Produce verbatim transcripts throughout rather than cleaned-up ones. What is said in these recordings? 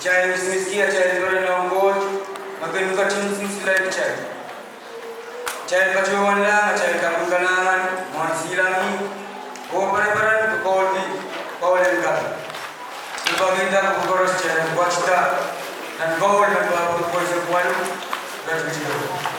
Kitail mismiski atail peren ong Koht me kin ketin sinsile kitail. Kitail patohwan lahng atail kaping kalahngan mwohn silangih oh pereperen kokoulki koul en kaping. Pwehki dah, koaros kitail patohwan nan koul me pahn pwukat walu, patohwan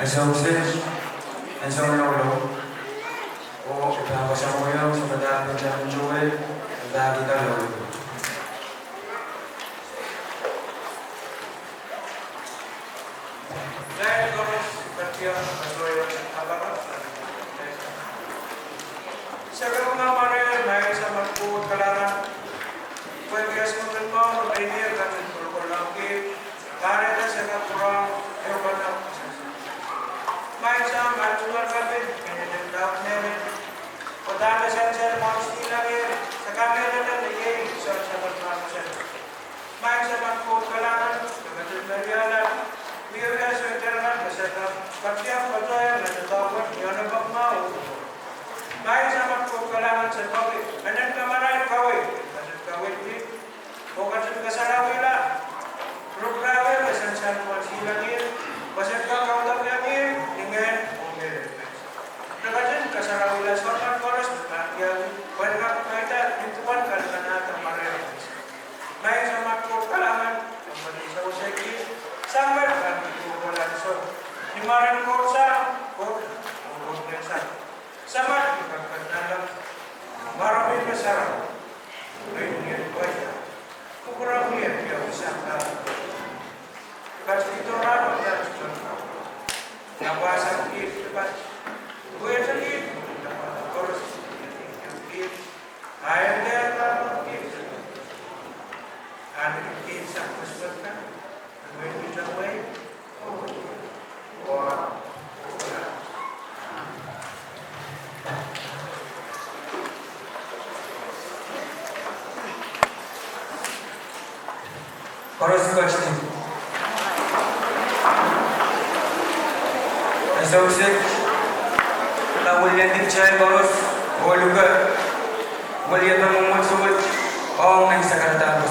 Ansou kiset, ansou loulou. Oh, I pahn kasamwoiong Samatail Benjamin Joel, e pahn kihda loulou. Sarawi mwahu, maing Samat Koht kalahngan, pwehki esingek en mwahu me pein ihr ketin kolokol ong kir, kahrehda se kak pwurehng ehu pahn. Maing Sahm, ma tungoal kaping, menet en laud menet, oh dahme sansal mwohn silangih, se kamehlele me iei soangen Samat mahsen. Maing Samat Koht kalahngan, se ketin meriala, mie wia sohte irail me se kak kaping patohwan me se kak wet ni anahn pak mwahu. Maing Samat Koht kalahngan, se peki menet kamarain kawei, me se kak wet ni oh ketin kasarawihla rukrawei me sansal mwohn silangih, me se kak kaudokiong ihr ni ngehn oh mehlel. Re ketin kasarawihla soangen koaros me pahn wiawi, pwehn kak kaida ni duwen kalahngan ahda marain. Maing Samat Koht kalahngan, kempen en sewese kir, sang me pahn kihdo kohlahng sou ni mwaren Koht Sahm, Koht, oh Koht Ngehn Sarawi. Samat, ni kaping kalahngan, mwaromwi me sarawi, me I en waida, kupwuromwi en wiawi sang kalahngan. Kat kihdo rahn oh kat kihdo rahn. Napwasang kir, kat wehwehki kir, koaros kir, ahi dehr kir, ahn kir sang kosonned kan, wehwehki tawei. Koaros kosonned. Ansou kiset, I pahn wiliandi kitail koaros, oh luke, wiliandi mwomwen suwed, ong nan sakarada